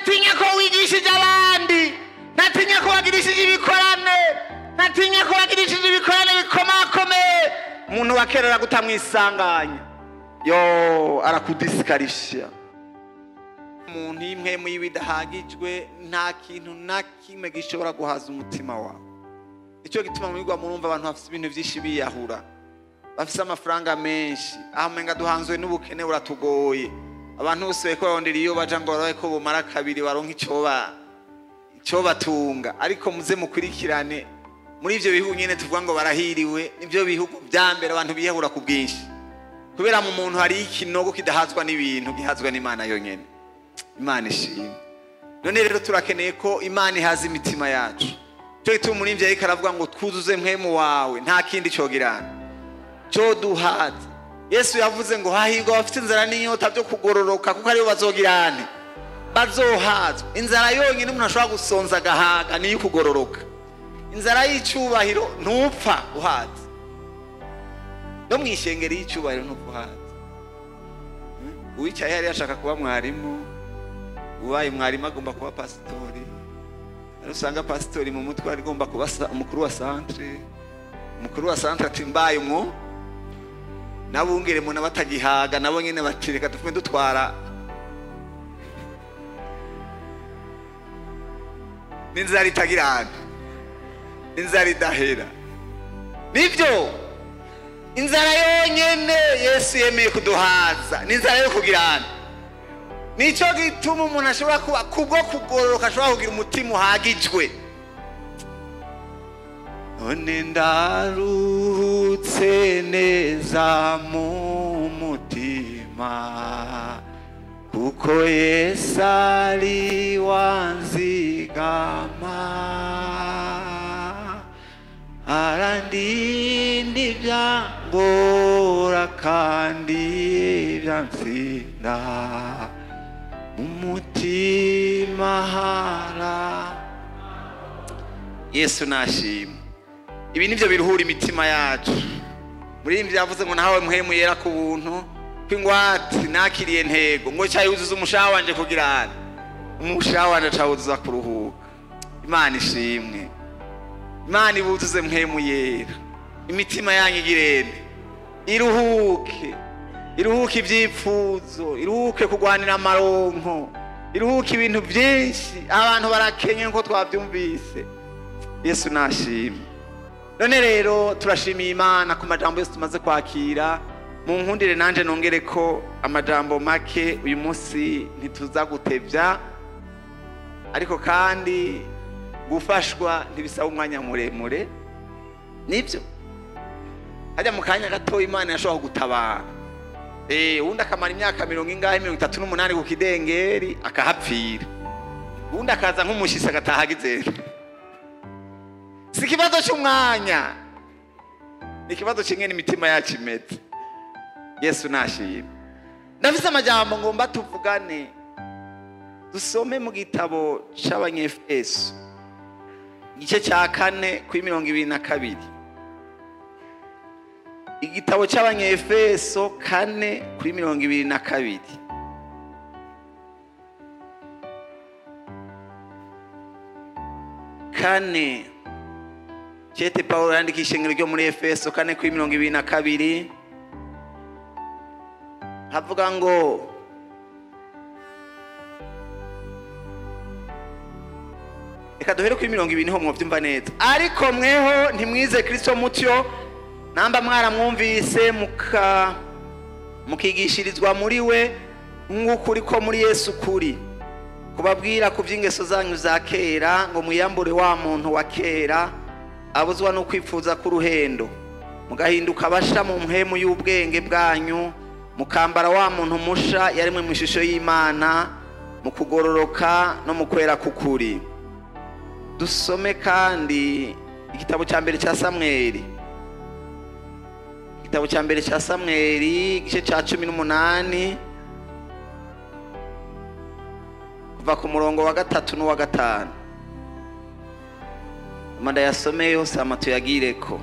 Ntatinya ko wigishije abandi, ntatinya ko wagirishije ibikorane, ntatinya ko wagirishije ibikorane bikomakomeye. Umuntu wa kera aragutamwisanganya, yo arakudisikarisha. Umuntu impwemu yiwe idahagijwe, nta kintu na kimwe gishobora guhaza umutima wawe. Nicyo gituma mwigwa murumva abantu bafite ibintu byinshi biyahura, bafite amafaranga menshi, aho umenga duhanzwe n'ubukene buratugoye. Abantu bose bariko barondera iyo baja ngo barabe ko bomara kabiri baronke ico batunga. Ariko muze mukurikirane muri ivyo bihugu nyene tuvuga ngo barahiriwe, nivyo bihugu vya mbere abantu biyahura ku bwinshi. Kubera mu muntu hari ikinogo kidahazwa n'ibintu, gihazwa n'Imana yonyene. Imana ishimwe. None rero turakeneye ko Imana ihaza imitima yacu. Cyo gituma umuririmbyi ariko aravuga ngo twuzuze mpwemu wawe, nta kindi cogirana cyo duhaza. Yesu yavuze ngo hahirwa abafite inzara n'inyota byo kugororoka, kuko aribo bazogirane, bazohazwa. Inzara yonyine umuntu ashobora gusonza agahaga niyo kugororoka. Inzara y'icubahiro ntupfa uhaza, no mwishengeri y'icubahiro ntupfa uhaza. Uwicaye yari ashaka kuba mwarimu, ubaye mwarimu agomba kuba pasitori. Usanga pasitori mu mutwe agomba kuba umukuru wa centre, umukuru wa centre ati mbaye umwo nabungere mu nabatagihaga nabo nyene batireka tufume dutwara. N'inzara itagirana, n'inzara idahera. Nivyo inzara yonyene Yesu yemeye kuduhaza, n'inzara yo kugirana. Nico gituma umuntu ashobora kuba kubwo kugororoka ashobora kugira umutima uhagijwe. None ndaruhutse neza mu mutima, kuko Yesu ari wanzigama, arandinda ibyangora kandi ibyansinda, umutima hara. Yesu nashimwe. Ibi nivyo biruhura imitima yacu. Muri ivyo yavuze ngo nahawe mpwemu yera ku buntu kw'ingwate, nakiriye ntego ngo cyayuzuza umushaha wanje kugirana, umushaha wanje cawuzuza kuruhuka. Imana ishimwe. Imana ibuzuze mpwemu yera, imitima yanyu igirende iruhuke, iruhuke ivyipfuzo, iruhuke kugwanira amaronko, iruhuke ibintu byinshi. Abantu barakenye nko twavyumvise. Yesu nashimwe. None rero turashimiye Imana ku majambo yose tumaze kwakira. Mu nkundire nanje nongere ko amajambo make uyu munsi ntituza gutevya, ariko kandi gufashwa ntibisaba umwanya muremure. Nivyo hajya mu kanya gato Imana yashobora gutabara. Undi akamara imyaka mirongo ingahe, 38 ku kidengeri akahapfira, undi akaza nk'umushitsi agataha agizera. Si ikibazo cy'umwanya, ni ikibazo kimwe n'imitima yacu imeze. Yesu nashimwe. Ndafise amajambo ngomba tuvugane, dusome mu gitabo c'Abanyefeso igice cya 4 kuri 22. Igitabo c'Abanyefeso 4 kuri 22. Kane Cete Paulo yandika ishengero ryo muri Efeso 4 kuri 22, havuga ngo reka duhere kuri 20 niho mwovyumva neza. Ariko mweho ntimwize Kristo mutyo, namba mwaramwumvise mukigishirizwa muri we nk'ukuri ko muri Yesu kuri, kubabwira ku vy'ingeso zanyu za kera ngo mwiyambure wa muntu wa kera abuzwa no kwifuza k'uruhendo, mugahinduka basha mu mpemu y'ubwenge bwanyu, mukambara wa muntu musha yarimwe mu ishusho y'Imana, mu kugororoka no mu kwera k'ukuri. Dusome kandi igitabo cya mbere cya Samweli, igitabo cya mbere cya Samweli igice cya 18 kuva ku murongo wa 3 n'uwa 5. Amanda yasome yose amatuyagireko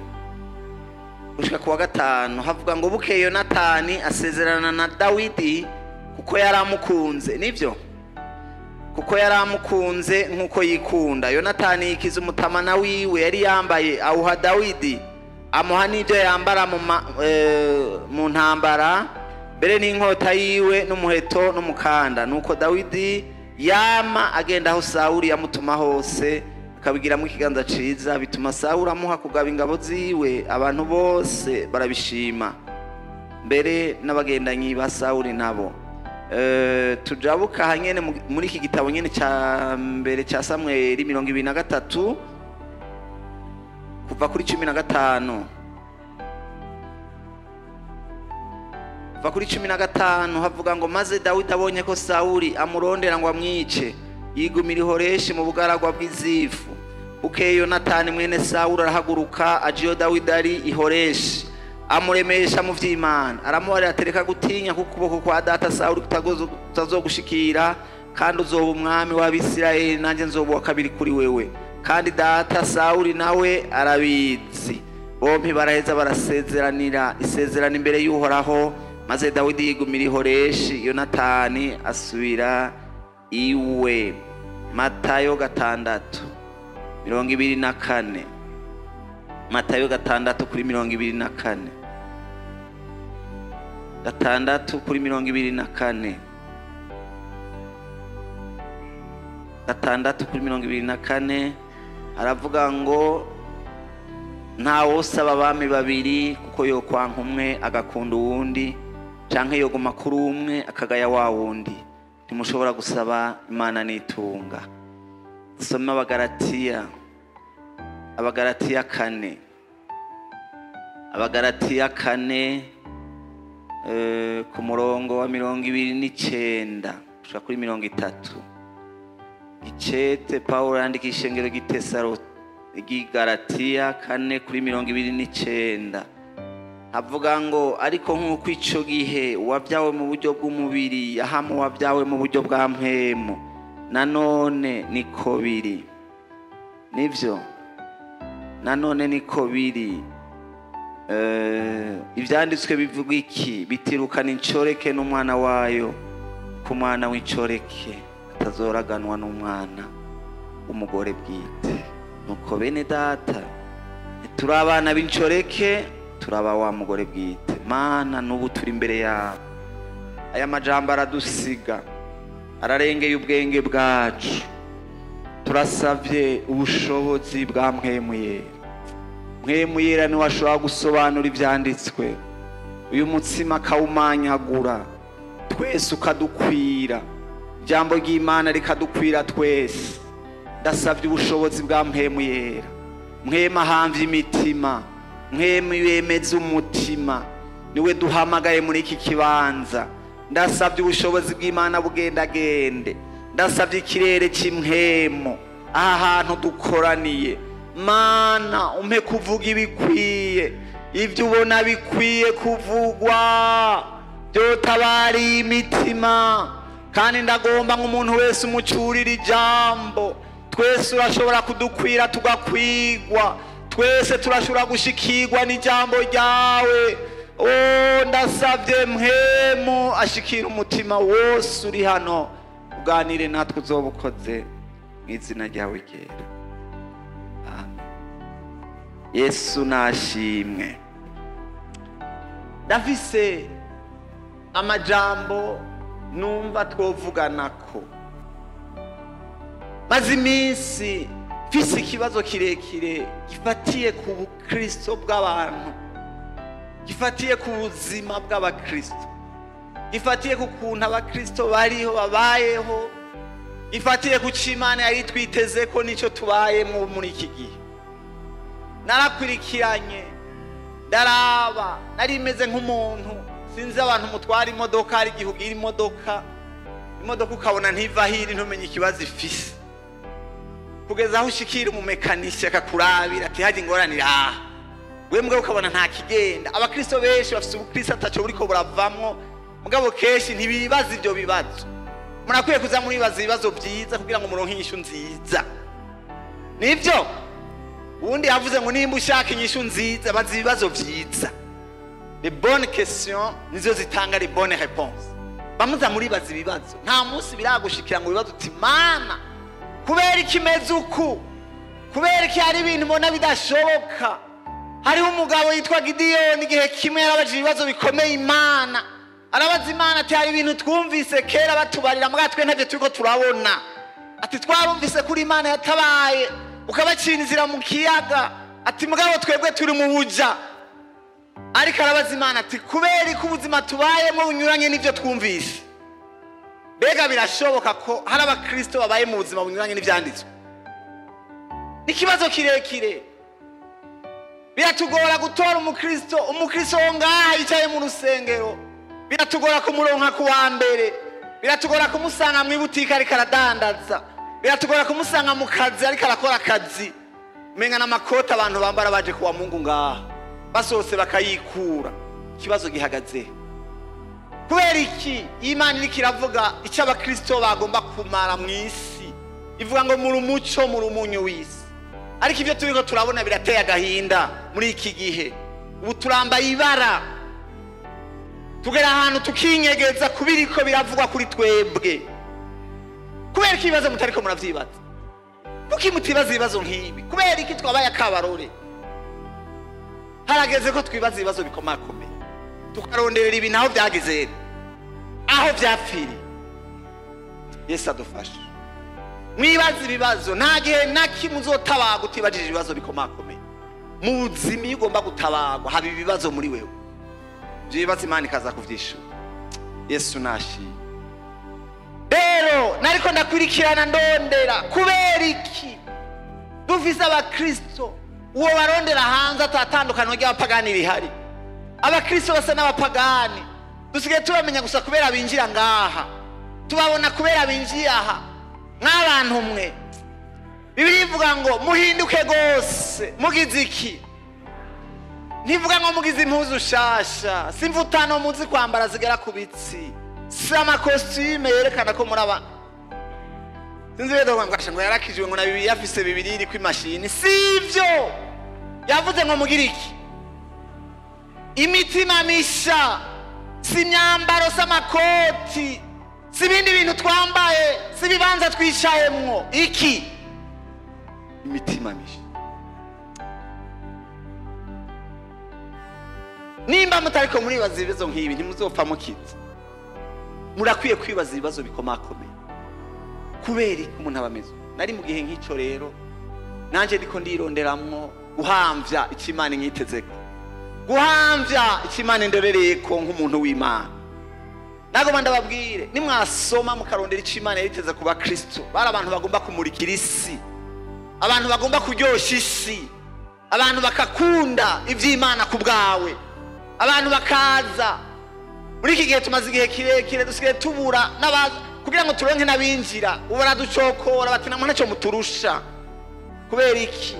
gushika ku wa 5. Havuga ngo bukeye Yonatani asezerana na Dawidi kuko yaramukunze. Nivyo kuko yari amukunze nk'uko yikunda. Yonatani yikiza umutamana wiwe yari yambaye, awuha Dawidi, amuha n'ibyo yambara mu ntambara, mbere n'inkota yiwe n'umuheto n'umukanda. Nuko Dawidi yama agenda aho Sawuli yamutuma hose, akabigiramo ikiganza ciza, bituma Sawuli amuha kugaba ingabo ziwe. Abantu bose barabishima, mbere n'abagendanyi ba Sawuli nabo. Tujabuka hanyene muri iki gitabo nyene ca mbere ca Samweli 23 kuva kuri 15. Kuva kuri 15 havuga ngo: maze Dawidi abonye ko Sawuli amurondera ngo amwice, yigumira i Horeshi mu bugaragwa bw'izifu. Bukeye Yonatani mwene Sawuli arahaguruka aja iyo Dawidi ari i Horeshi, amuremesha mu vy'Imana, aramubarira atereka gutinya, kuko ukuboko kwa data Sawuli kutazogushikira, kandi uzoba umwami w'Abisirayeli, nanjye nzoba uwa kabiri kuri wewe, kandi data Sawuli nawe arabizi. Bompi baraheza barasezeranira isezerano imbere y'Uhoraho. Maze Dawidi yigumira i Horeshi, Yonatani asubira iwe. Matayo 6:24. Matayo 6 kuri 24. 6 kuri 24. 6 kuri 24 aravuga ngo: ntawosaba abami babiri, kuko yokwanka umwe agakunda uwundi, canke yoguma kuri umwe akagaya wa wundi. Ntimushobora gusaba Imana n'itunga. Dusome Abagalatiya, Abagalatiya 4. Abagalatiya 4 ku murongo wa 29 gushika kuri 30. Icete Pawulo yandika ishengero ry'Igalatiya 4 kuri 29 avuga ngo: ariko nk'uko ico gihe uwabyawe mu buryo bw'umubiri yahama uwabyawe mu buryo bwa mpwemu, nanone niko biri. Nivyo, nanone niko biri. Ivyanditswe bivuga iki? Bitirukana incoreke n'umwana wayo, ku mwana w'incoreke atazoraganwa n'umwana w'umugore bwite. Nuko bene data, turi abana b'incoreke, turaba wa mugore bwite. Mana, n'ubu turi imbere yawe. Aya majambo aradusiga, ararengeye ubwenge bwacu. Turasavye ubushobozi bwa Mpwemu Yera. Mpwemu Yera niwe ashobora gusobanura ivyanditswe. Uyu mutsima akawumanyagura twese ukadukwira, ijambo ry'Imana rikadukwira twese. Ndasavye ubushobozi bwa Mpwemu Yera. Mpwemu ahamvye imitima, Mpwemu yemeza umutima, niwe duhamagaye muri iki kibanza. Ndasavye ubushobozi bw'Imana bugendagende. Ndasavye ikirere cy'impwemu aha hantu dukoraniye. Mana, umpe kuvuga ibikwiye, ibyo ubona bikwiye kuvugwa, byotabariye imitima. Kandi ndagomba nk'umuntu wese umucyurira ijambo. Twese urashobora kudukwira tugakwigwa, twese turashobora gushikirwa n'ijambo ryawe. Oh, ndasavye Mpwemu ashikira umutima wose uri hano, uganire natwe uzoba ukoze mu izina ryawe ryera. Amen. Yesu nashimwe. Ndafise amajambo numva twovuganako. Maze iminsi mfise ikibazo kirekire gifatiye ku bukristo bw'abantu, gifatiye ku buzima bw'abakristo, gifatiye ku kuntu abakristo bariho babayeho, gifatiye ku co Imana yari twiteze ko nico tubayemo muri iki gihe. Narakurikiranye, ndaraba, nari meze nk'umuntu sinzi abantu mutwara imodoka, hari igihe ugira imodoka ukabona ntiva hiri, ntumenye ikibazo ifise, kugeza aho ushikira umumekanisi akakurabira ati haje ingorane aha, we mugabo ukabona nta kigenda. Abakristo benshi bafise ubukristo ataco buriko buravamwo, mugabo kenshi ntibibaza ivyo bibazo. Murakwiye kuza muribaza ibibazo vyiza kugira ngo muronke inyishu nziza. Nivyo uwundi yavuze ngo nimba ushaka inyishu nziza baza ibibazo vyiza. Les bonnes questions nizo zitanga les bonnes réponses. Bamuza muribaza ibibazo. Nta munsi biragushikira ngo ibibazo uti Mana kubera iki meze uku, kubera iki hari ibintu mbona bidashoboka. Hariho umugabo yitwa Gidiyoni, igihe kimwe yarabajije ibibazo bikomeye Imana. Arabaza Imana ati hari ibintu twumvise kera batubarira mbwa twe ntavyo turiko turabona. Ati twarumvise kuri Imana yatabaye ukabacinzira mu kiyaga, ati mugabo twebwe turi mu buja. Ariko arabaza Imana ati kubera ko ubuzima tubayemo bunyuranye n'ivyo twumvise. Mbega birashoboka ko hari abakristo babaye mu buzima bunyuranye n'ivyanditswe? Ni ikibazo kirekire. Biratugora gutora umukristo, umukristo wo ngaha yicaye mu rusengero. Biratugora kumuronka ku wa mbere, biratugora kumusanga mu ibutike ariko aradandaza, biratugora kumusanga mu kazi ariko arakora akazi. Umenga n'amakoti abantu bambara baje kuwa Mungu ngaha, basohotse bakayikura. Ikibazo gihagaze kubera iki? Imana iriko iravuga icyo abakristo bagomba kumara mu isi, ivuga ngo muri umuco, muri umunyu w'isi. Ariko ibyo turiko turabona birateye agahinda muri iki gihe. Ubu turambaye ibara, tugera ahantu tukinyegeza kubiriko biravugwa kuri twebwe. Kubera iki ibibazo mutariko muravyibaza? Kuki mutibaza ibibazo nk'ibi? Kubera iki twabaye akabarore? Harageze ko twibaza ibibazo bikomakomeye, tukaronderera ibintu aho byageze, aho byapfiriye. Yesu adufashe. Mwibaze ibibazo. Nta gihe na kimwe uzotabaga utibajije ibibazo bikomakomeye. Mu buzima iyo ugomba gutabagwa haba ibibazo muri wewe, ibyo bibazo Imana ikaza kuvyishura. Yesu nashimye. Rero nariko ndakwirikirana ndondera kubera iki dufise abakristo uwo barondera hanze atatandukano ry'abapagani rihari. Abakristo basa n'abapagani, dusigaye tubamenya gusa kubera binjira ngaha, tubabona kubera binjiye aha. Nk'abantu mwe, Bibiliya ivuga ngo muhinduke gose mugize iki? Ntivuga ngo mugize impuzu shasha, si imvutano muzi kwambara zigera ku bitsi, si amakositime yerekana ko muri aba. Sinzi rero ngo yarakijwe ngo na Bibiliya afise Bibiliya iri kw'imashini. Si ivyo yavuze ngo mugire iki? Imitima misha, si imyambaro, si amakoti, si ibindi bintu twambaye, si ibibanza twicayemwo. Iki? Imitima misha. Nimba mutariko muribaza ibibazo nk'ibi ntimuzopfa mukize. Murakwiye kwibaza ibibazo bikomakomeye. Kubera iki umuntu aba ameze? Nari mu gihe nk'ico rero, nanje ndiko ndironderamwo guhamvya icyo Imana inyitezeko, guhamvya icyo Imana indorereyeko nk'umuntu w'Imana. Nagomba ndababwire, nimwasoma mukarondera icyo Imana yiteze ku bakristo, bari abantu bagomba kumurikira isi, abantu bagomba kuryosha isi, abantu bakakunda ivy'Imana ku bwawe, abantu bakaza. Muri iki gihe tumaze igihe kirekire dusigaye tubura n'abaza kugira ngo turonke n'abinjira, ubu baraducokora bati namwe ntacyo muturusha. Kubera iki?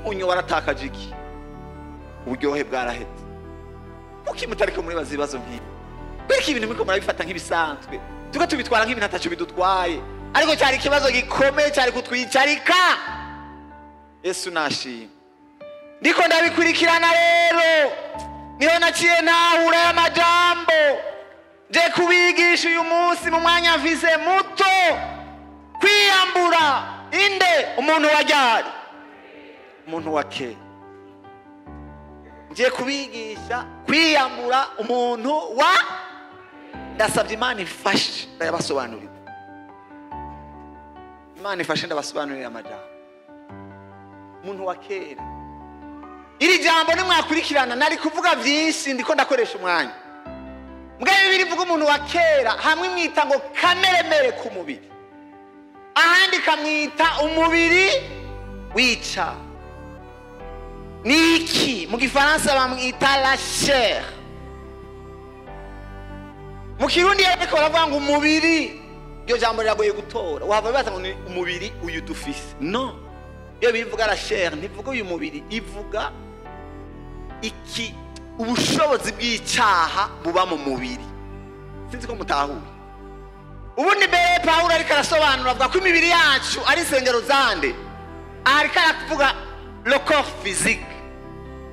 Umunyu waratakaje iki? Uburyohe bwaraheze. Kuki mutariko muribaza ibibazo nk'ibi? Kubera iki ibintu muriko murabifata nk'ibisanzwe, tuko tubitwara nk'ibintu ataco bidutwaye, ariko cyari ikibazo gikomeye cyari kutwicarika. Yesu nashimwe. Ndiko ndabikurikirana rero, niho naciye ntahura y'amajambo nje kubigisha uyu munsi mu mwanya mfise muto. Kwiyambura inde? Umuntu wa ryari? Umuntu wa kera. Ngiye kubigisha kwiyambura umuntu wa. Ndasabye Imana ifashe ndabasobanurira. Imana ifashe ndabasobanurira amajambo. Umuntu wa kera. Iri jambo nimwakurikirana nari kuvuga byinshi, ndiko ndakoresha umwanya. Mbwa Bibiliya ivuga umuntu wa kera, hamwe mwita ngo kameremere ku mubiri, ahandi kamwita umubiri wica. Ni iki? Mu gifaransa bamwita la chair. Mu kirundi ariko baravuga ngo umubiri. Iryo jambo riragoye gutora, wava bibaza ngo ni umubiri uyu dufise. No, iyo bivuga la chair ntivuga uyu mubiri, ivuga iki? Ubushobozi bw'icyaha buba mu mubiri. Sinzi ko mutahuye. Ubundi mbere Pawulo ariko arasobanura avuga ko imibiri yacu ari insengero zande, ariko aravuga le corps physique.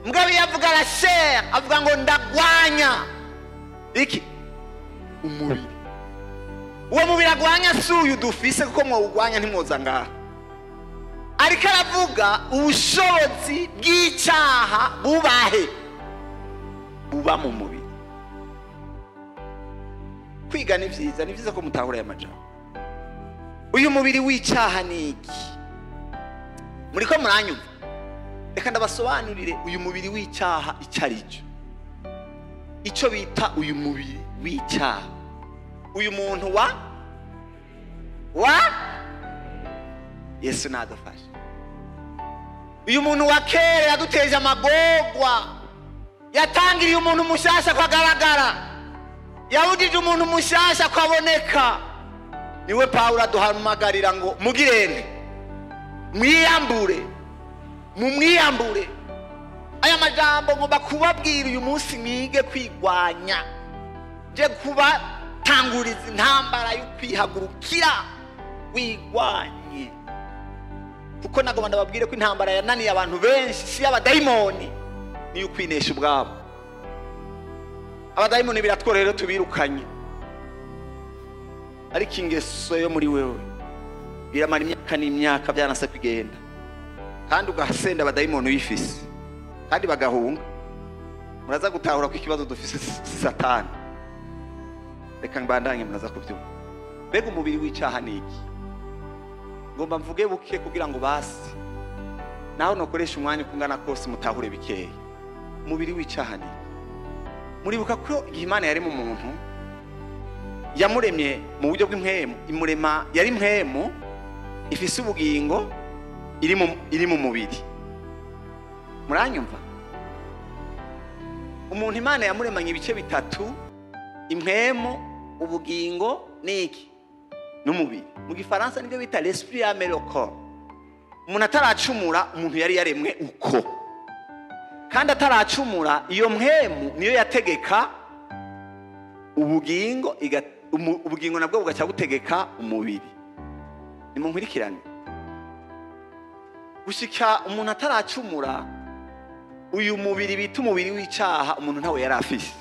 Mugabo iyo avuga la chair avuga ngo ndagwanya iki? Umubiri. Uwo mubiri agwanya si uyu dufise, kuko mwawugwanya ntimwoza ngaha. Ariko aravuga ubushobozi bw'icyaha bubahe, buba mu mubiri. Kwiga ni vyiza, ni vyiza ko mutahura aya majambo. Uyu mubiri w'icyaha ni iki? Muriko muranyumva? Reka ndabasobanurire uyu mubiri w'icyaha icyo ari cyo. Icyo bita uyu mubiri w'icyaha, uyu muntu wa Yesu nadufashe. Uyu muntu wa kera yaduteje amagorwa, yatangiriye umuntu mushasha kwagaragara, yabujije umuntu mushasha kwaboneka. Niwe Pawulo aduhamagarira ngo mugirene, mwiyambure, mumwiyambure. Aya majambo ngomba kubabwira uyu munsi, mwige kwigwanya. Nje kubatanguriza intambara yo kwihagurukira wigwanye, kuko nagomba ndababwire ko intambara yananiye abantu benshi si y'abadayimoni, niyo kwinesha ubwabo. Abadayimoni biratworohera tubirukanye, ariko ingeso yo muri wewe biramara imyaka n'imyaka byanase kugenda, kandi ugasenda abadayimoni uyifise kandi bagahunga. Muraza gutahura ko ikibazo dufise si Satani. Reka mbandanye, muraza kubyumva. Mbega umubiri w'icyaha ni iki? Ngomba mvuge buke kugira ngo basi naho nokoresha umwanya ukungana kose mutahure bikeya. Umubiri w'icyaha ni iki? Muribuka ko igihe Imana yari mu muntu, yamuremye mu buryo bw'impwemu, imurema yari impwemu ifise ubugingo iri mu mubiri. Muranyumva? Umuntu Imana yamuremanye ibice bitatu: impwemu, ubugingo n'iki? N'umubiri. Mu gifaransa nibyo bita l'esprit âme le corps. Umuntu ataracumura, umuntu yari yaremwe uko, kandi ataracumura iyo mpwemu niyo yategeka ubugingo, ubugingo nabwo bugaca butegeka umubiri. Nimunkurikirane. Gushika umuntu ataracumura, uyu mubiri bita umubiri w'icyaha umuntu ntawe yari afise.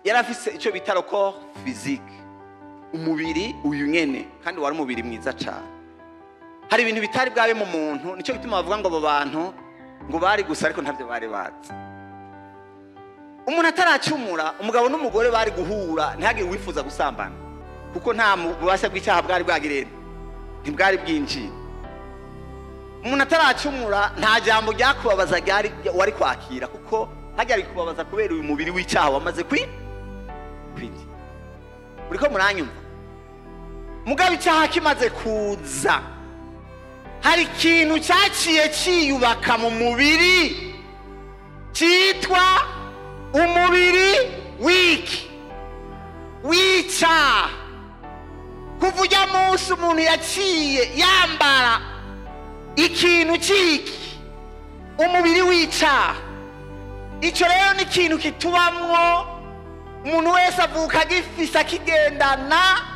Yari afise icyo bita le corps physique, umubiri uyu nyene, kandi wari umubiri mwiza cyane. Hari ibintu bitari bwabe mu muntu, nicyo gituma bavuga ngo abo bantu ngo bari gusa, ariko ntabyo bari bazi. Umuntu ataracumura, umugabo n'umugore bari guhura ntihagire uwifuza gusambana, kuko nta bubasha bw'icyaha bwari bwagirene, ntibwari bwinjiye. Umuntu ataracumura nta jambo ryakubabaza ryari wari kwakira, kuko hajya kubabaza kubera uyu mubiri w'icyaha wamaze kwinjira. Muriko muranyumva? Mugabo icyaha kimaze kuza, hari ikintu cyaciye ciyubaka mu mubiri cyitwa umubiri w'iki? W'icyaha. Kuva ujya munsi umuntu yaciye yambara ikintu cy'iki? Umubiri w'icyaha. Icyo rero ni ikintu kitubamwo, umuntu wese avuka agifise akigendana.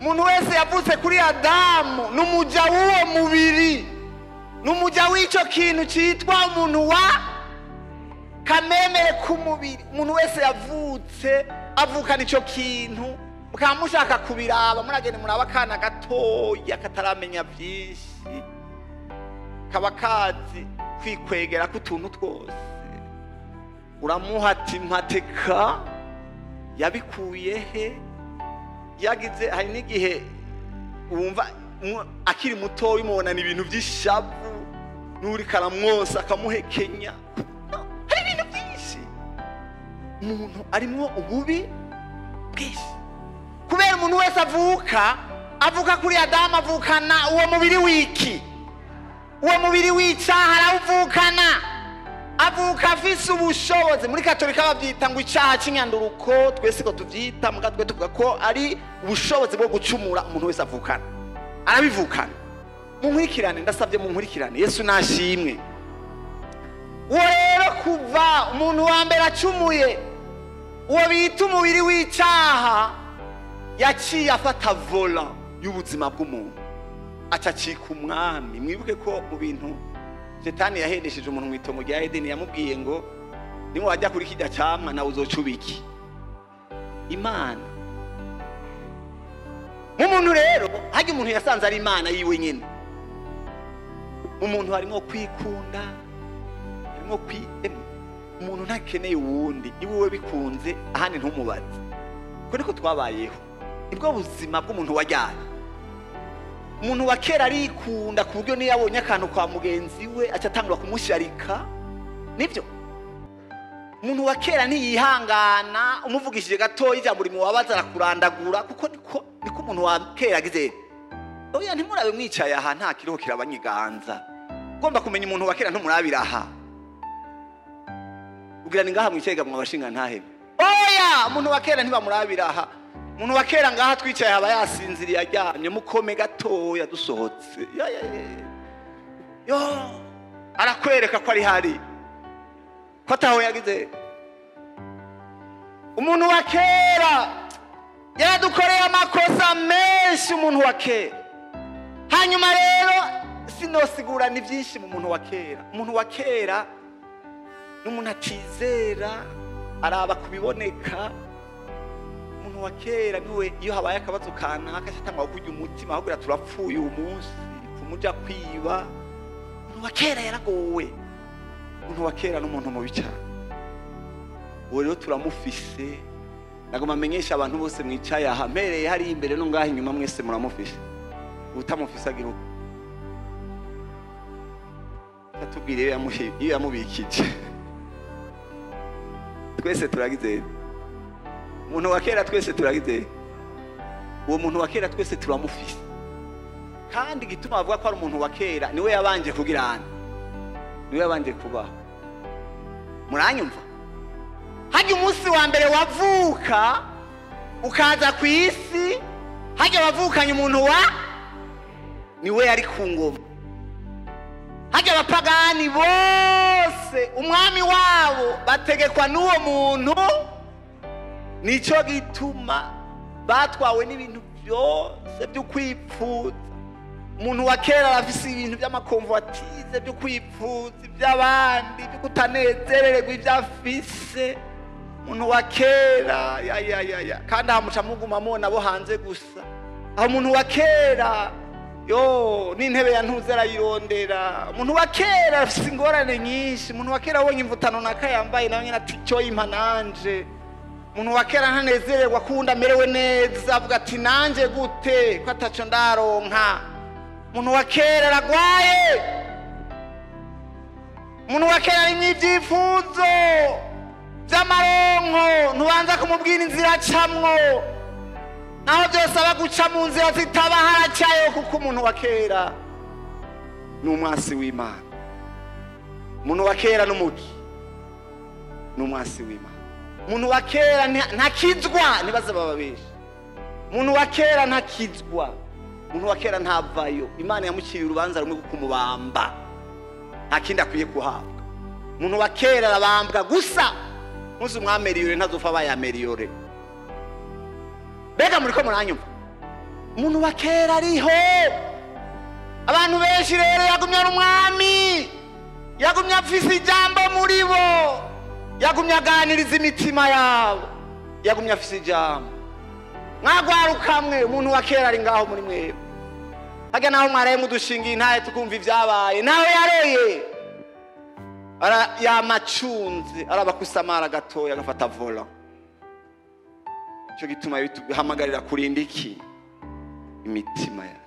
Umuntu wese yavutse kuri Adamu n'umuja w'uwo mubiri, n'umuja w'icyo kintu cyitwa umuntu wa kamemere k'umubiri. Umuntu wese yavutse avukana icyo kintu. Mukaba mushaka kubiraba, muragenda muraba akana gatoya kataramenya byinshi, kaba kazi kwikwegera k'utuntu twose. Uramuha ati mpateka yabikuye he? Yagize hari n'igihe wumva akiri muto umubonana ibintu by'ishavu, n'uri karamwosa akamuhekenya. Hari ibintu byinshi, umuntu arimwo ububi bwinshi. Kubera umuntu wese avuka kuri Adamu, avukana uwo mubiri w'iki? Uwo mubiri w'icyaha arawuvukana. Avuka afise ubushobozi. Muri Katolika babyita ngo icyaha cy'inyanduruko, twese ko tubyita, muga twe tuvuga ko ari ubushobozi bwo gucumura umuntu wese avukana, arabivukana. Munkurikirane, ndasabye munkurikirane. Yesu nashimwe. Uwo rero kuva umuntu wa mbere acumuye, uwo bita umubiri w'icyaha yaciye afata volant y'ubuzima bw'umuntu, acacika umwami. Mwibuke ko mu bintu Shetani yahendesheje umuntu mu itongo rya Edeni, yamubwiye ngo niwajya kuri kijya camwa nawe uzoca ubiki Imana. Umuntu rero hajya umuntu yasanze ari Imana yiwe nyine. Umuntu harimo kwikunda, harimo kwiyemera. Umuntu ntakeneye uwundi, iwe bikunze ahandi ntumubaze. Ko niko twabayeho. Nibwo buzima bw'umuntu wajyanye. Umuntu wa kera arikunda ku buryo niyo abonye akantu kwa mugenzi we aca atangura kumusharika. Nibyo. Umuntu wa kera ntiyihangana, umuvugishije gatoya ijambo rimubabaza arakurandagura, kuko niko umuntu wa kera agize. Oya ntimurabe mwicaye aha nta kiroho kirabanyiganza. Ugomba kumenya umuntu wa kera ntumurabira aha. Ugira ni ngaha mwicaye gamwa abashinga ntahebe. Oya umuntu wa kera ntibamurabira aha. Umuntu wa kera ngaha twicaye aba yasinziriye aryamye mukome gatoya dusohotse. Yo arakwereka ko ari hari. Ko ataho yagize. Umuntu wa kera yaradukoreye amakosa menshi umuntu wa kera. Hanyuma rero sinosigura ni byinshi mu muntu wa kera. Umuntu wa kera n'umuntu atizera, araba kubiboneka. Umuntu wa kera niwe iyo habaye akabazo kanaka cyatangwa kujya umutima ahubwo turapfuye uyu munsi kumuja kwiba. Umuntu wa kera yaragowe. Umuntu wa kera n'umuntu mubi cyane. Uwo rero turamufise. Nagoma amenyesha abantu bose mwicaye aha mpereye hari imbere no ngaha inyuma mwese muramufise. Utamufise agira uko atubwire iyo yamubikije. Twese turagize. Umuntu wa kera twese turagize. Uwo muntu wa kera twese turamufise. Kandi gituma bavuga ko ari umuntu wa kera niwe yabanje kugirana. Niwe yabanje kubaho. Muranyumva? Hajya umunsi wa mbere wavuka ukaza ku isi, hajya wavukanye umuntu wa niwe yari ku ngoma. Hajya abapagani bose umwami wabo bategekwa n'uwo muntu. Nico gituma batwawe n'ibintu byose byo kwipfuza. Umuntu wa kera arafise ibintu by'amakonvoitize byo kwipfuza iby'abandi, byo kutanezererwa ibyo afise. Umuntu wa kera ya ya ya ya kandi amuca muguma mubona abo hanze gusa. Aho umuntu wa kera yo n'intebe ya ntuze arayirondera. Umuntu wa kera afise ingorane nyinshi. Umuntu wa kera abonye imvutano naka yambaye nawe nyine ati cyo impa nanje. Umuntu wa kera ntanezererwa kundi amerewe neza, avuga ati nanje gute ko ataco ndaronka. Umuntu wa kera aragwaye. Umuntu wa kera ari mw'ivyifuzo by'amaronko, ntubanza kumubwira inzira acamwo. Naho byose aba guca mu nzira zitaba haracayo, kuko umuntu wa kera ni umwasi w'Imana. Umuntu wa kera n'umuki ni umwasi w'Imana. Umuntu wa kera ntakizwa, nibaze bababesha. Umuntu wa kera ntakizwa. Umuntu wa kera ntavayo. Imana yamuciriye urubanza rumwe kumubamba. Nta kindi akwiye kuhabwa. Umuntu wa kera arabambwa gusa. Muzi umwameriyore ntazofa bayameriyore. Mbega muriko muranyumva? Umuntu wa kera ariho. Abantu benshi rero yagumye ari umwami. Yagumye afise ijambo muri bo. Yagumye aganiriza imitima yabo. Yagumye afise ijambo. Mwagwarukamwe umuntu wa kera ari ngaho muri mwebwe. Hajya naho mwaraye mudushingiye intahe tukumva ibyabaye. Nawe yaroye. Ara yamacunze araba kusamara gatoya agafata vola. Cyo gituma bituhamagarira kurinda iki? Imitima yacu.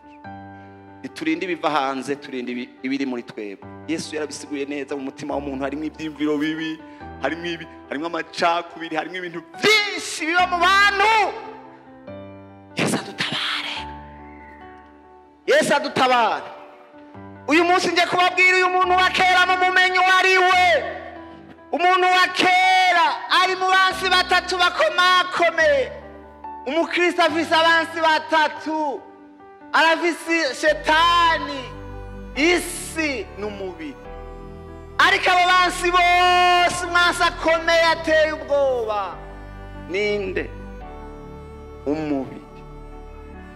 Iturinde ibiva hanze, turinde ibiri muri twebwe. Yesu yarabisiguye neza mu mutima w'umuntu harimo ibyimviro bibi, harimo ibi, harimo amacakubiri, harimo ibintu byinshi biba mu bantu. Yesu adutabare. Yesu adutabare. Uyu munsi nje kubabwira uyu muntu wa kera mumumenye uwo ari we. Umuntu wa kera ari mu bansi batatu bakomakomeye. Umukristo afise abansi batatu. Arafise shetani, isi n'umubiri. Ariko abo bansi bose umwansi akomeye ateye ubwoba ninde? Umubiri.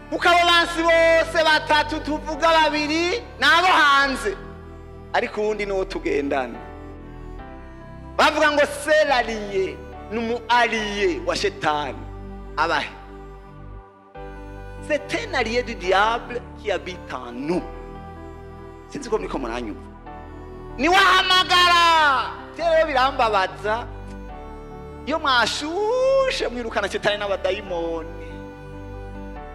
Kuko abo bansi bose batatu tuvuga babiri nabo hanze, ariko uwundi niwo tugendana. Bavuga ngo serariye n'umu allié wa shetani abahe. C'est un allié du diable qui habite en nous. Sinzi ko muriko muranyumva. Niwe ahamagara. Rero birambabaza iyo mwashushe mwirukana shetani n'abadayimoni,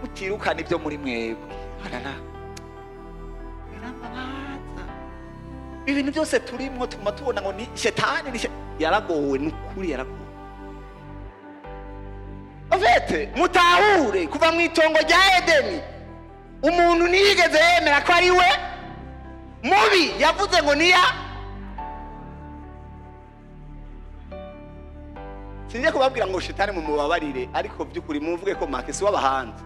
mutirukana ibyo muri mwebwe. Arara, birambabaza. Ibintu byose turimwo tuma tubona ngo ni shetani, ni yaragowe, n'ukuri yaragowe. Ovete mutahure, kuva mu itongo rya Edeni umuntu ntiyigeze yemera ko ari we mubi, yavuze ngo niya. Sinjye kubabwira ngo shetani mumubabarire, ariko by'ukuri muvuge ko make si w'abahanzi,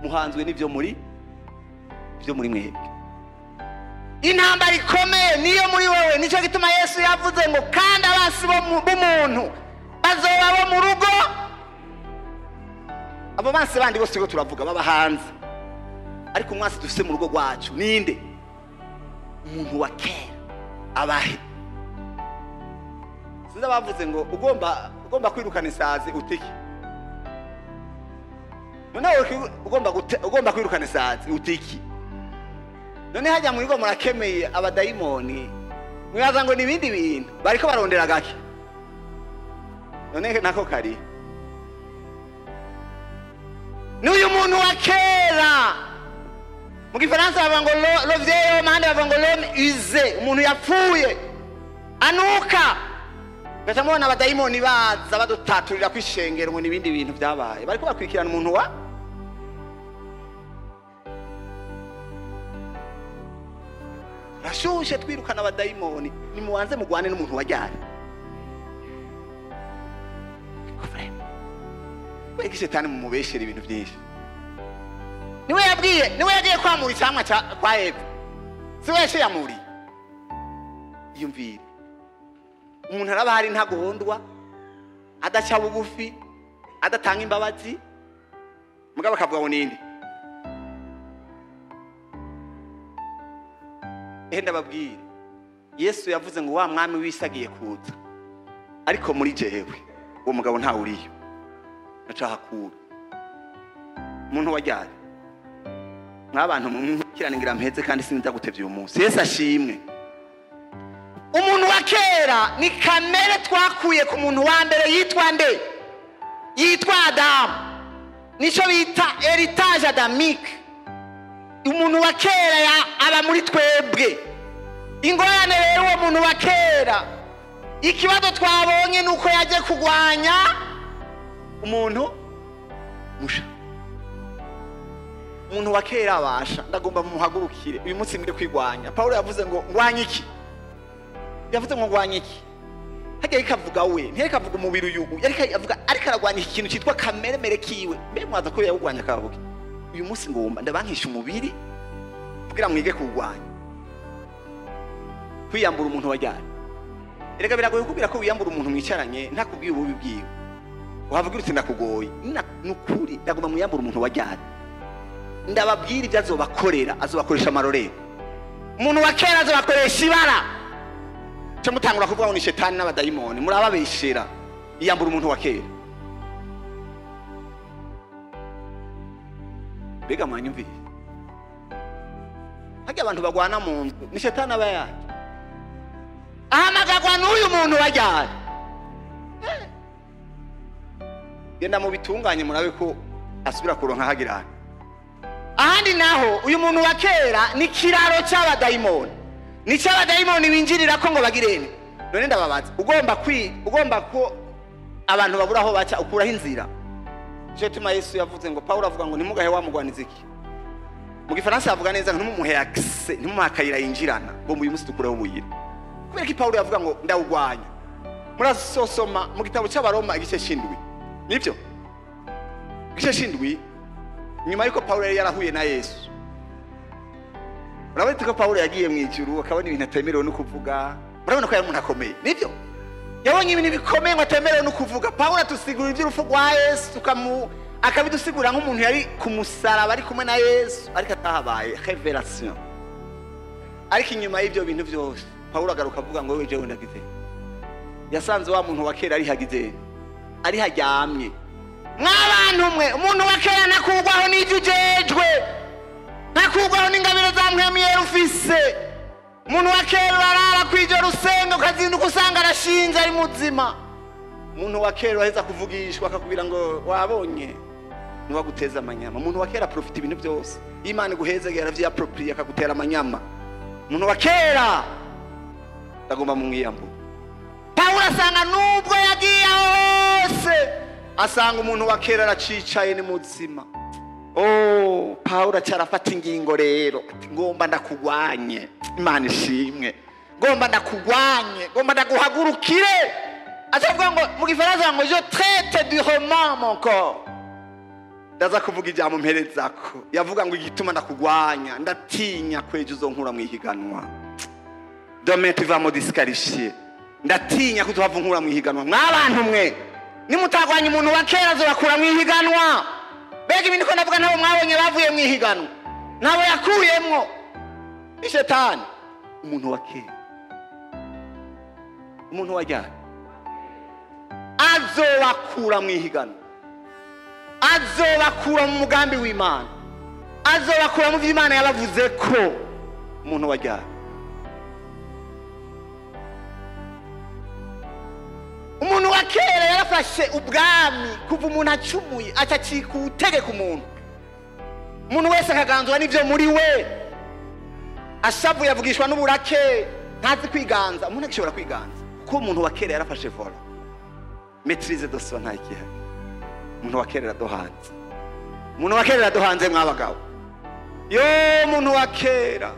muhanzwe n'ibyo muri mwebwe. Intambara ikomeye niyo muri wewe. Nicyo gituma Yesu yavuze ngo kandi abansi b'umuntu bazoba bo mu rugo. Abo bansi bandi bose turavuga baba hanze, ariko umwansi dufise mu rugo rwacu ninde? Umuntu wa kera abahe. Sinzi abavuze ngo ugomba kwirukana isazi utiki. None ugomba kwirukana isazi utiki. None hajya mu rugo murakemeye abadayimoni, mwibaza ngo nibindi bintu bariko barondera gake. None nako kari n'uyu muntu wa kera. Mu gifaransa bavuga ngo le vieil homme, ahandi bavuga ngo l'homme usé, umuntu yapfuye anuka. Gaca mubona abadayimoni baza badutaturira kwishengero ngo nibindi bintu byabaye, bariko bakwikirana umuntu wa rashushe. Twirukana abadayimoni, nimubanze mugwane n'umuntu wajyanye. Kubera shetani mumubeshere ibintu byinshi. Niwe yabwiye, niwe yagiye kwamura icyamwa kwa Eva, si we yamuriye. Iyumvire, umuntu araba hari ntagondwa, adaca bugufi, adatanga imbabazi, mugabo akavuga ngo ninde? Ehe, ndababwire, Yesu yavuze ngo wa mwami w'isagiye kuza, ariko muri jewe uwo mugabo ntawe uriyo. Nacahakura umuntu wajyanye mwabantu mumukirana mpeze, kandi sinza gutevya uyu munsi. Yesu ashimwe. Umuntu wa kera ni kamere twakuye ku muntu wa mbere yitwa nde? Yitwa Adamu. Nico bita heritage adamique. Umuntu wa kera aba muri twebwe. Ingorane rero uwo muntu wa kera, ikibazo twabonye nuko yaje kugwanya umuntu musha. Umuntu wa kera abasha, ndagomba mumuhagurukire uyu munsi mwire kwigwanya. Paulo yavuze ngo ngwanye iki? Yavuze ngo ngwanye iki? Hagiye ikavuga we, ntiyari kavuga umubiri uyu, yari avuga ariko aragwanya iki kintu cyitwa kamere mere kiwe. Mbe mwaza ko yawugwanya kavuga. Uyu munsi ngomba ndabankisha umubiri kugira mwige kugwanya. Kwiyambura umuntu wajyanye. Erega biragoye kubwira ko wiyambura umuntu mwicaranye ntakubwiye ububi bwiwe. Wavuga uti ndakugoye. Nukuri ndagomba mwiyambura umuntu wajyanye. Ndababwira ibyo azobakorera, azobakoresha amarorero. Umuntu wa kera azobakoresha ibara. Cyo mutangura kuvuga ngo ni shetani n'abadayimoni, murababeshera. Iyambura umuntu wa kera. Mbega mwanyumviye? Hajya abantu bagwana mu nzu, ni shetani aba yaje. Ahamagagwa n'uyu muntu wajyanye. Genda mu bitunganye murabe ko asubira kuronka hagirana. Ahandi naho uyu muntu wa kera ni kiraro cy'abadayimoni. Ni cy'abadayimoni binjirira ko ngo bagirene. None ndababaza, ugomba ko abantu babura aho baca ukuraho inzira. Cyo tuma Yesu yavuze ngo Paulo avuga ngo nimugahe wamugwaniza iki? Mu gifaransa avuga neza ngo ntimumuhe accès, ntimumuhe akayira yinjirana, ngo uyu munsi dukureho ubuyira. Kubera ko Paulo yavuga ngo ndawugwanya. Murasosoma mu gitabo cy'Abaroma igice c'indwi. Nibyo? Igice c'indwi nyuma yuko Paulo yari yarahuye na Yesu. Urabona ko Paulo yagiye mu ijuru akabona ibintu atemerewe no kuvuga. Murabona ko yari umuntu akomeye. Nibyo? Yabonye ibintu bikomeye ngo atemerewe no kuvuga. Paulo atusigura iby'urupfu rwa Yesu, akabidusigura nk'umuntu yari ku musaraba ari kumwe na Yesu, ariko atahabaye revelation. Ariko inyuma y'ibyo bintu byose Paulo agaruka avuga ngo wewe jewe ndagize. Yasanze wa muntu wa kera ari hagize, ari haryamye. Mwabantu mwe, umuntu wa kera ntakugwaho n'ivyo ujejwe, ntakugwaho n'ingabire za Mpwemu Yera ufise. Umuntu wa kera urarara kw'ijoro usenga, ukazinduka usanga arashinze ari muzima. Umuntu wa kera uraheza kuvugishwa akakubwira ngo wabonye, niwaguteza amanyama. Umuntu wa kera aprofita ibintu byose, Imana iguhezegera aravyiappropriye akagutera amanyama. Umuntu wa kera ndagomba mu mwiyambo. Pawulo asanga nubwo yagiye hose, asanga umuntu wa kera aracicaye ni muzima. Oh, Pawulo acarafata ingingo rero, ati ngomba ndakugwanye. Imana ishimwe, ngomba ndakugwanye, ngomba ndaguhagurukire. Acavuga ngo mu gifaransa ngo je traite durement mon corps. Ndaza kuvuga ijambo mperezako. Yavuga ngo igituma ndakugwanya, ndatinya kwejo uzonkura mu ihiganwa. Demain tu vas me disqualifier. Ndatinya ko uzohava unkura mu ihiganwa. Mwabantu mwe, nimutagwanya umuntu wa kera azobakura mu ihiganwa. Mbega ibintu ko ndavuga nabo mwabonye bavuye mu ihiganwa, nabo yakuyemwo ni shetani. Umuntu wa kera, umuntu wa ryari azobakura mu ihiganwa, azobakura mu mugambi w'Imana, azobakura mu vyo Imana yabavuze ko. Umuntu wa ryari, umuntu wa kera yarafashe ubwami kuva umuntu acumuye acacika ubutegeka umuntu. Umuntu wese akaganzwa n'ivyo muri we, ashavuye avugishwa n'uburake, ntazi kwiganza. Umuntu agishobora kwiganza kuko umuntu wa kera yarafashe vola, maîtrise de soi nta ikihari. Umuntu wa kera araduhanze, umuntu wa kera araduhanze mwabagabo. Yo, umuntu wa kera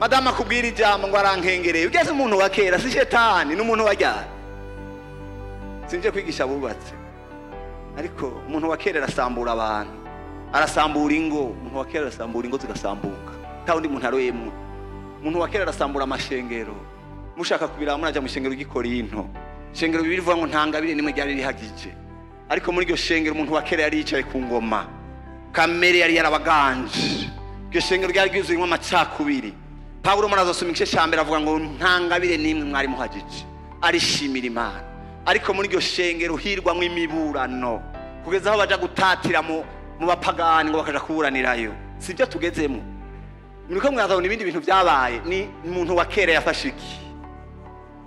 madama akubwira ijambo ngo arankengereye, ugeze umuntu wa kera si shetani, n'umuntu wa ryari. Sinje kwigisha abubatse, ariko umuntu wa kera arasambura abantu, arasambura ingo. Umuntu wa kera arasambura ingo zigasambuka, nta wundi muntu aroyemwo. Umuntu wa kera arasambura amashengero. Mushaka kubiraba muraja mu shengero ry'i Korinto, shengero Bibiliya ivuga ngo nta ngabire nimwe ryari rihagije, ariko muri iryo shengero umuntu wa kera yari yicaye ku ngoma, kamere yari yarabaganje. Iryo shengero ryari ryuzuyemwo amacakubiri. Pawulo murazosoma igice ca mbere avuga ngo nta ngabire nimwe mwari muhagije, arishimira Imana. Ariko muri iryo shengero hirwamwo imiburano, kugeza aho baja gutatira mu bapagani ngo bakaja kuburanirayo. Sibyo tugezemo. Muriko mwazabona ibindi bintu byabaye. Ni umuntu wa kera yafashe iki?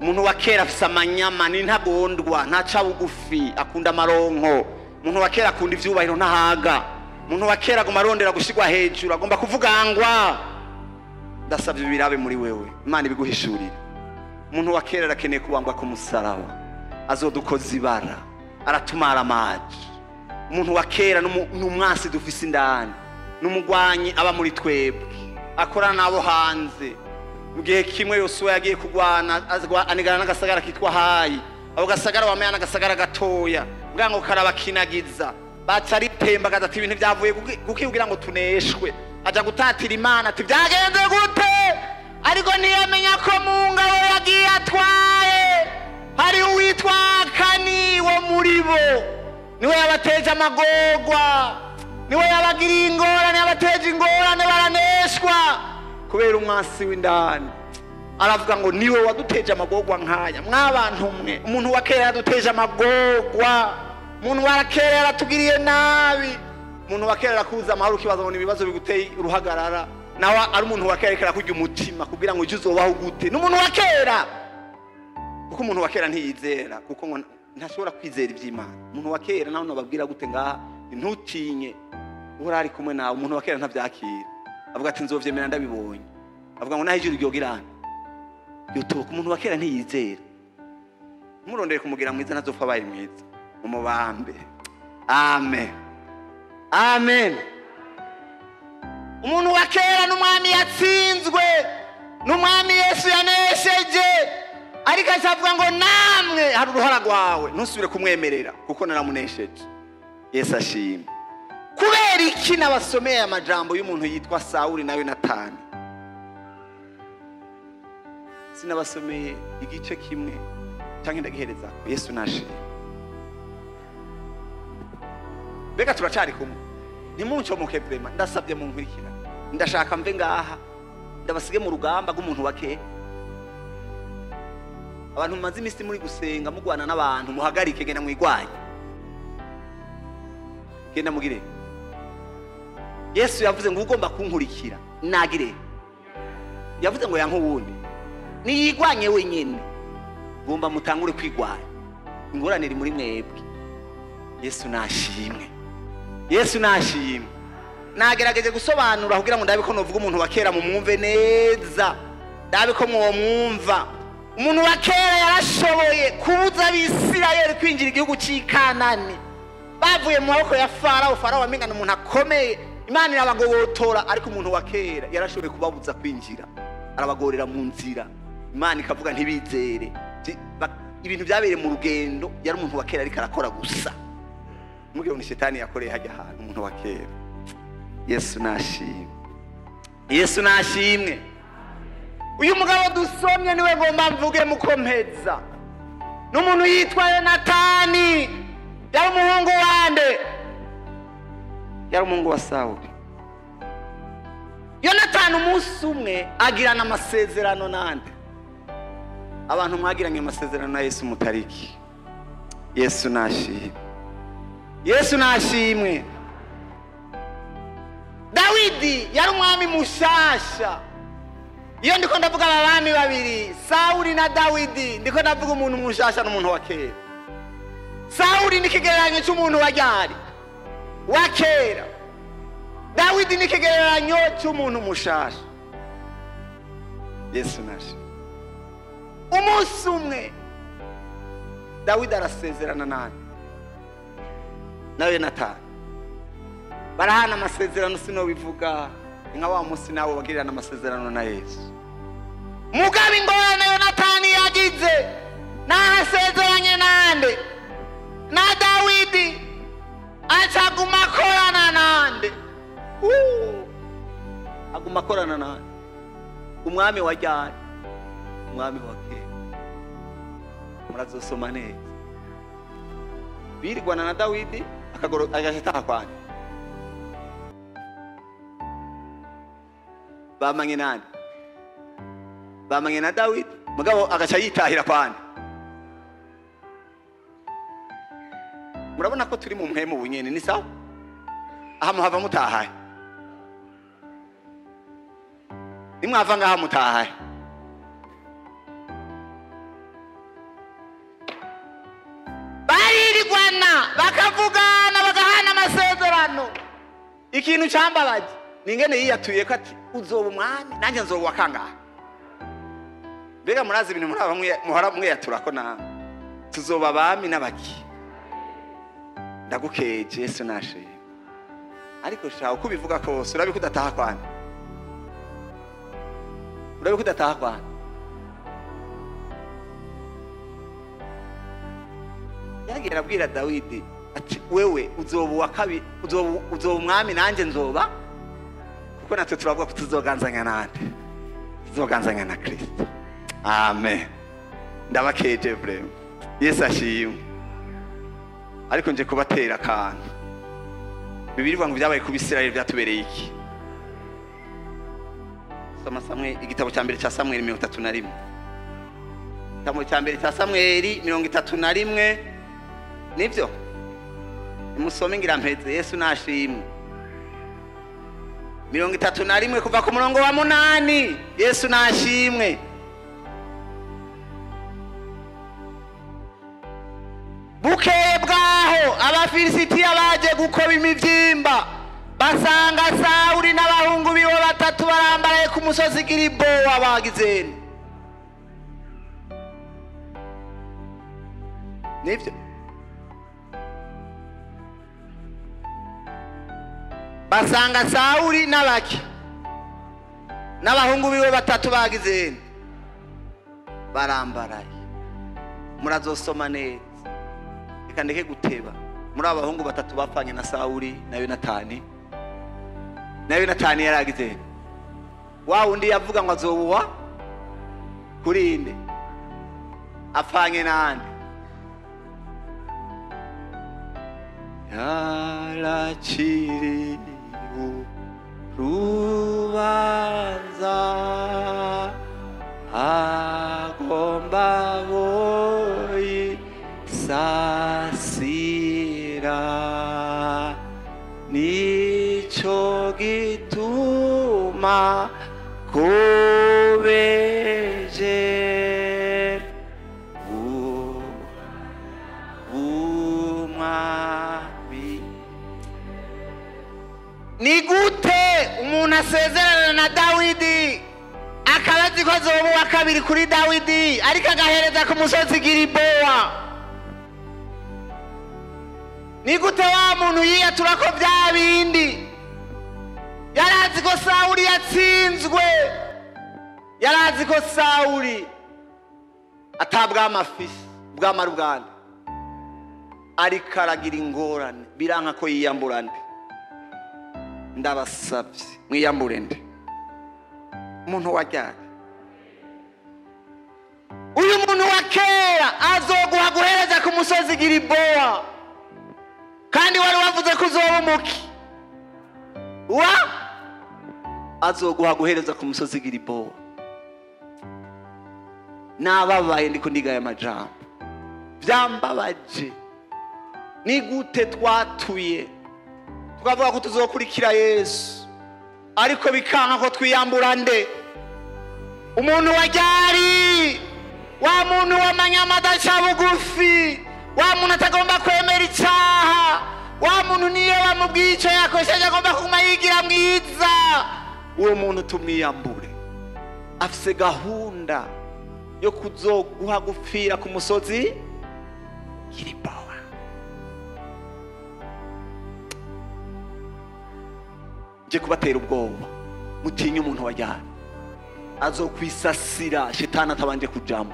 Umuntu wa kera afise amanyama, ni ntagondwa, ntaca bugufi, akunda amaronko. Umuntu wa kera akunda ivyubahiro, ntahaga. Umuntu wa kera aguma arondera gushigwa hejuru, agomba kuvugangwa. Ndasavye birabe muri wewe, Imana ibiguhishurire. Umuntu wa kera arakeneye kubambwa ku musaraba, azodukoza ibara, aratumara amaji. Umuntu wa kera n'umwasi dufise indani, n'umugwanyi aba muri twebwe, akorana nabo hanze. Mu gihe kimwe Yosuwa yagiye kugwana, anigana n'agasagara kitwa Hayi. Ako gasagara wamenya n'agasagara gatoya, mbwa ngo karabakinagiza, baca aripembagaza ati ibintu byavuye kuki kugira ngo tuneshwe. Aja gutatira Imana ati byagenze gute? Ariko ntiyamenya ko mu ngabo yagiye atwaye hari uwitwa Akani wo muri bo, niwe yabateje amagorwa, niwe yabagiriye ingorane, yabateje ingorane baraneshwa kubera umwasi w'indani. Aravuga ngo niwe waduteje amagorwa nkaya. Mwabantu mwe, umuntu wa kera yaduteje amagorwa, umuntu wa kera yaratugiriye nabi. Umuntu wa kera arakuza amahoro, ukibaza ngo ni ibibazo biguteye uruhagarara, nawe ari umuntu wa kera ariko arakurya umutima kugira ngo uje uzobaho gute. N'umuntu wa kera, kuko umuntu wa kera ntiyizera, kuko ngo ntashobora kwizera iby'Imana. Umuntu wa kera nawe nababwira gute ngaha, ntutinye uhora ari kumwe nawe. Umuntu wa kera ntavyakira, avuga ati nzovyemera ndabibonye. Avuga ngo naho ijuru ryogirana yotoka. Umuntu wa kera ntiyizera, murondere kumugira mwiza, ntazopfa abaye mwiza, mumubambe. Amen, amen. Umuntu wa kera n'umwami yatsinzwe, n'umwami Yesu yanesheje, ariko acavuga ngo namwe hari uruhara rwawe, ntusubire kumwemerera kuko naramunesheje. Yesu ashimwe. Kubera iki nabasomeye amajambo y'umuntu yitwa Sawuli na Yonatani? Sinabasomeye igice kimwe canke ndagihereza. Yesu nashimwe. Mbega turacari kumwe? Ntimuncomoke vrema, ndasabye munkurikira. Ndashaka mve ngaha ndabasige mu rugamba rw'umuntu wa kera. Abantu mumaze iminsi muri gusenga mugwana n'abantu, muhagarike genda mwigwanye. Genda mugire. Yesu yavuze ngo ugomba kunkurikira nagire. Yavuze ngo yanka uwundi. Niyigwanye wenyene. Gomba mutangure kwigwanya. Ingorane iri muri mwebwe. Yesu nashimwe. Yesu nashimwe. Nagerageje gusobanura kugira ngo ndabe ko novuga umuntu wa kera mu mwumve neza. Ndabe ko mwomwumva. Umuntu wa kera yarashoboye kubuza abisirayeli kwinjira igihugu cy'ikanani. Bavuye mu maboko ya Farao, Farao wamengana umuntu akomeye. Imana irabagobotora, ariko umuntu wa kera yarashoboye kubabuza kwinjira. Arabagorera mu nzira. Imana ikavuga ntibizere. Ibintu byabereye mu rugendo yari umuntu wa kera ariko arakora gusa. Mugabo ni shetani yakoreye hajya ahantu umuntu wa kera. Yesu nashimwe. Yesu nashimwe. Uyu mugabo dusomye niwe ngomba mvuge mukompeza. N'umuntu yitwa Yonatani. Yari umuhungu wande? Yari umuhungu wa Sawuli. Yonatani umunsi umwe agirana amasezerano nande? Abantu mwagiranye amasezerano na Yesu mutariki. Yesu nashimwe. Yesu nashimwe. Dawidi yari umwami mushasha. Iyo ndiko ndavuga abami babiri, Sawuli na Dawidi, ndiko ndavuga umuntu mushasha n'umuntu wa kera. Sawuli ni kigereranyo cy'umuntu wa ryari? Wa kera. Dawidi ni kigereranyo cy'umuntu mushasha. Yesu nashimwe. Umunsi umwe Dawidi arasezerana nani? Na Yonatani. Barahana amasezerano, sinobivuga. Nka wa munsi nawe bagirana amasezerano na Yesu. Mugabe ingorane Yonatani yagize, nahasezeranye nande? Na Dawidi. Acaguma akorana nande? Aguma akorana nande? Umwami wa ryari? Umwami wa kera. Murazosoma neza. Birigwana na Dawidi agashita kwani. Bamanye nande? Bamanye na Dawidi, mugabo agaca yitahira kwani. Murabona ko turi mu mpemu bunyene, ni sawa? Aha muhava mutahaye. Nimwava ngaha mutahaye. Baririgwana bakavugana bagahana amasezerano. Ikintu cyambabaje ningene yiyatuye ko ati uzoba umwami nanjye nzoba wakangaha. Mbega murazi ibintu muraba muhora mwiyatura ko na tuzoba abami n'abaki. Ndagukeje Yesu nashimwe. Ariko sha uko bivuga kose urabi kudataha kwana. Urabi kudataha kwana. Yaragira abwira Dawidi ati wewe uzoba wa kabi, uzoba umwami nanjye nzoba, kuko natwe turavuga ko tuzoganzanya nande? Tuzoganzanya na Kristo. Amen. Ndabakeje brema. Yesu ashimwe. Ariko nje kubatera akantu. Bibiri ngo byabaye ku Bisirayeli byatubereye iki? Soma Samweli, igitabo cya mbere cya Samweli 31. Igitabo cya mbere cya Samweli 31. Nivyo? Nimusome ngira mpeze. Yesu nashimwe. 31 kuva ku murongo wa 8. Yesu nashimwe. Bukeye bwaho Abafilisitiya baje gukoba imivyimba, basanga Sawuli n'abahungu biwe batatu barambaraye ku musozi Gilibowa bagizene. Nivyo? Basanga Sawuli n'abaki n'abahungu biwe batatu bagizene barambaraye. Murazosoma neza. Reka ndeke guteba. Muri abahungu batatu bapfanye na Sawuli na Yonatani. Na Yonatani yaragize. Wa undi yavuga ngo azobuwa kuri inde? Apfanye nande? Yaraciriwe rubanza agomba boyi sasira Nico gituma kubeje umwami. Ni gute umuntu asezerana na Dawidi akaba azi ko azoba uwa kabiri kuri Dawidi, ariko agahereza ku musozi Gilibowa? Ni gute wa muntu yiyatura ko bya bindi yarazi ko Sawuli yatsinzwe, yarazi ko Sawuli atabwama afise, bwama ari ubwande, ariko aragira ingorane, biranka ko yiyambura nde? Ndabasabye mwiyambure nde? Umuntu wa ryari? Uyu muntu wa kera azoguha guhereza ku musozi Gilibowa, kandi wari wavuze ko uzoba umuki wa azoguha guhereza ku musozi Gilibowa. Nababaye ndiko ndiga aya majambo, byambabaje. Ni gute twatuye tukavuga ko tuzokurikira Yesu, ariko bikanka ko twiyambura nde? Umuntu wa ryari? Wa muntu w'amanyama adaca bugufi, wa muntu atagomba kwemera icyaha, wa muntu niyo bamubwiye icyo yakosheje agomba kuguma yigira mwiza. Uwo muntu tumwiyambure. Afise gahunda yo kuzoguha gupfira ku musozi Gilibowa. Nje kubatera ubwoba, mutinye umuntu wa ryari azokwisasira shetani atabanje kujamo.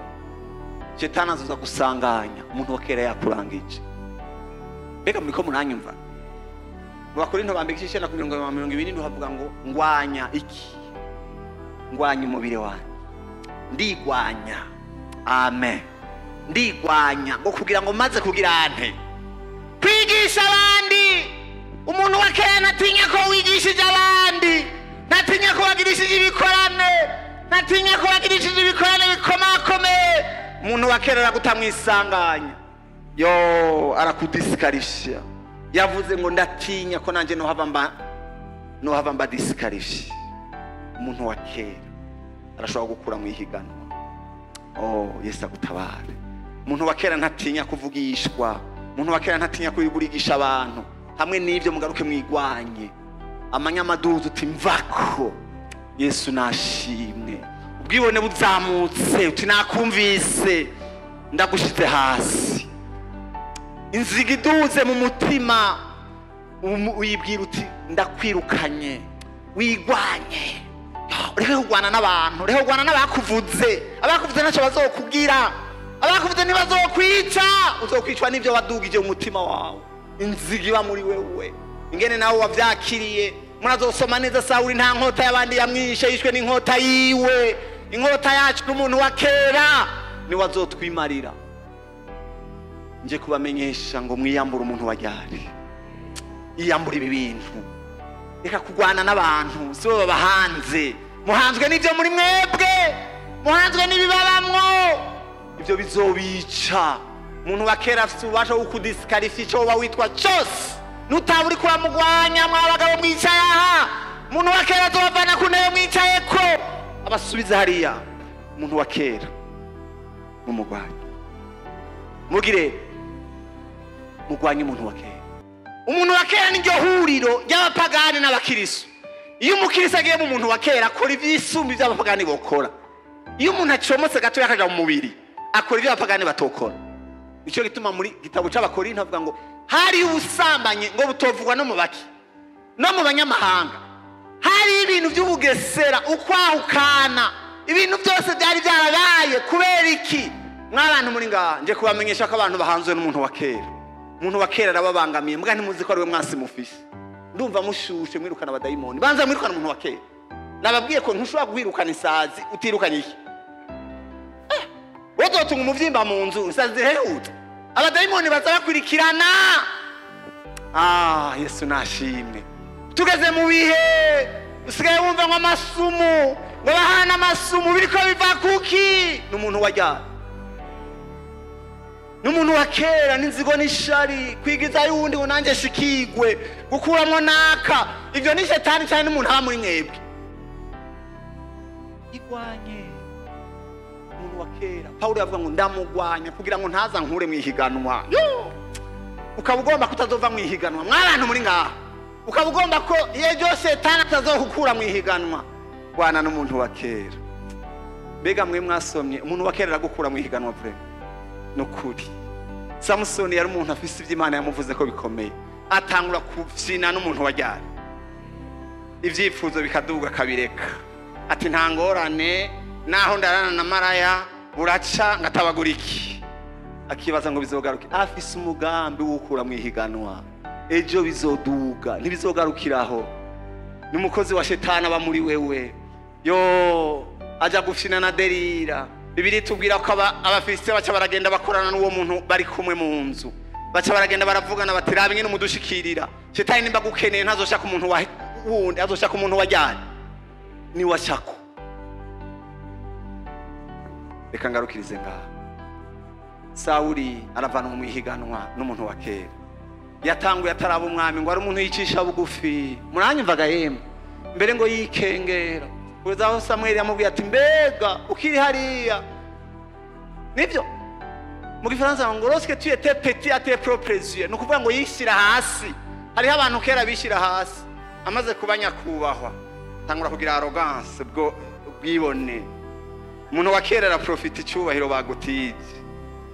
Shetani azoza gusanganya umuntu wa kera yakurangije. Mbega muriko muranyumva? Mu Bakorinto ba mbere igice 9:27 havuga ngo ngwanya iki? Ngwanya umubiri wanjye, ndigwanya. Amen. Ndigwanya ngo kugira ngo maze kugira ante kwigisha abandi. Umuntu wa kera ntatinya ko wigishije abandi, ntatinya ko wagirishije ibikorane, ntatinya ko wagirishije ibikorane bikomakomeye. Umuntu wa kera aragutamwisanganya, yo arakudisikarisha. Yavuze ngo ndatinya ko nanje nohava mba disikarisha. Umuntu wa kera arashobora gukura mu ihiganwa. Oh, Yesu agutabare. Umuntu wa kera ntatinya kuvugishwa, umuntu wa kera ntatinya kubigurigisha abantu. Hamwe n'ibyo mugaruke mwigwanye amanyamaduzu uti mvako. Yesu nashimwe. Ubwibone buzamutse uti nakumvise, ndagushize hasi. Inziga iduze mu mutima uyibwira uti ndakwirukanye. Wigwanye, ureke kurwana n'abantu, ureke kurwana n'abakuvuze. Abakuvuze ntacyo bazokubwira, abakuvuze ntibazokwica, uzokwicwa n'ibyo wadugije mu mutima wawe. Inziga iba muri wewe, ingene nawe wavyakiriye. Murazosoma neza Sawuli nta nkota y'abandi yamwishe, yishwe n'inkota yiwe. Inkota yacu n'umuntu wa kera niwe azotwimarira. Nje kubamenyesha ngo mwiyambure umuntu wa ryari, iyambure ibi bintu. Reka kurwana n'abantu, si bo babahanze. Muhanzwe n'ibyo muri mwebwe, muhanzwe n'ibibabamwo, ibyo bizobica. Umuntu wa kera afite ububasha bwo kudiskarifya icyo woba witwa cyose. Nutaba uri kuramugwanya, mwa bagabo mwicaye aha, umuntu wa kera azobavana ku ntebe mwicayeko abasubize hariya. Umuntu wa kera mumugwanye, mugire mugwanye umuntu wa kera. Umuntu wa kera ni ryo huriro ry'abapagani n'abakirisu. Iyo umukirisu agiye mu muntu wa kera akora ivyisumbi by'abapagani bokora. Iyo umuntu acomotse gato yakaja mu mubiri akora ibyo abapagani batokora. Nico gituma muri gitabo c'Abakorinto havuga ngo hari ubusambanyi ngo butovugwa no mu baki no mu banyamahanga. Hari ibintu by'ubugesera, ukwahukana, ibintu byose byari byarabaye. Kubera iki? Mwabantu muri ngaha nje kubamenyesha ko abantu bahanzwe n'umuntu wa kera. Umuntu wa kera arababangamiye, mbwa ntimuzi ko ari we mwasi mufise. Ndumva mushushe mwirukana abadayimoni, banza mwirukana umuntu wa kera. Nababwiye ko ntushobora kwirukana isazi utirukanye iki. Wozotunga umuvyimba mu nzu, isazi zihehutse, abadayimoni baza bakurikirana. Ah, Yesu nashimwe. Tugeze mu bihe usigaye wumva ngo amasumu, ngo bahana amasumu, biriko biva kuki? N'umuntu wa ryari? N'umuntu wa kera n'inzigo n'ishari, kwigiza yundi ngo nanjye shikigwe, gukuramo naka, ivyo ni shetani cyane n'umuntu aba muri mwebwe. Igwanye umuntu wa kera. Paulo yavuga ngo ndamugwanya kugira ngo ntaza nkure mu ihiganwa. Ukaba ugomba kutazova mu ihiganwa, mwabantu muri ngaha, ukaba ugomba ko iyo ryo shetani atazokukura mu ihiganwa. Gwana n'umuntu wa kera. Mbega mwe mwasomye umuntu wa kera aragukura mu ihiganwa vraiment? Nukuri Samusoni yari umuntu afise iby'Imana yamuvuze ko bikomeye, atangura kubyina n'umuntu wajyana ibyifuzo bikaduga kabireka, ati nta ngorane naho ndarana na maraya buraca ngatabagura iki, akibaza ngo bizogaruke. Afise umugambi w'ukura mu ihiganwa, ejo bizoduga ntibizogarukiraho. N'umukozi wa shetani aba muri wewe, yo aja gufina na Delila. Bibiri tubwira ko Abafilisitiya baca baragenda bakorana n'uwo muntu bari kumwe mu nzu, baca baragenda baravugana bati raba ingene umudushikirira. Shetani nimba gukeneye ntazoshaka umuntu wa wundi, azoshaka umuntu wajyanye ni washako. Reka ngarukirize ngaha. Sawuli aravanwa mu ihiganwa n'umuntu wa kera. Yatanguye ataraba umwami, ngo ari umuntu yicisha bugufi. Muranyumvaga yemwe? Mbere ngo yikengera. Kugeza Samweli yamubwiye ati mbega ukiri hariya. Nibyo mu gifaransa ngo lorsque tu étais petit à tes propres yeux, ni ukuvuga ngo yishyira hasi. Hariho abantu kera bishyira hasi, amaze kuba nyakubahwa tangura kugira arrogance, bwo bwibone. Umuntu wa kera araprofita icyubahiro bagutije,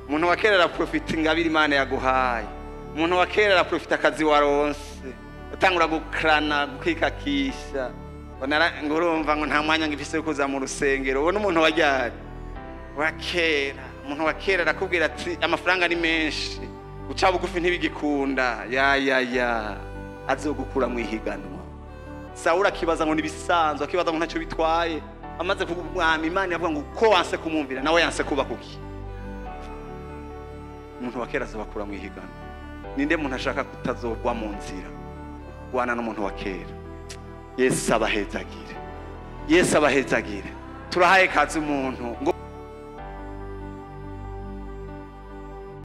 umuntu wa kera araprofita ingabire Imana yaguhaye, umuntu wa kera araprofita akazi waronse, atangura gukrana, gukikakisha, ngo urumva ngo nta mwanya ngifise yo kuza mu rusengero. Uwo n'umuntu wajyari wa kera. Umuntu wa kera arakubwira ati amafaranga ni menshi, guca bugufi ntibigikunda, ya ya ya, azogukura mu ihiganwa. Sawuli akibaza ngo nibisanzwe, akibaza ngo ntacyo bitwaye. Amaze kumwami Imana yavuga ngo ko wanse kumwumvira nawe yanse kuba kuki. Umuntu wa kera azobakura mu ihiganwa. Ninde muntu ashaka kutazogwa mu nzira? Gwana n'umuntu wa kera. Yesu abahezagire, Yesu abahezagire. Turahaye kazi umuntu ngo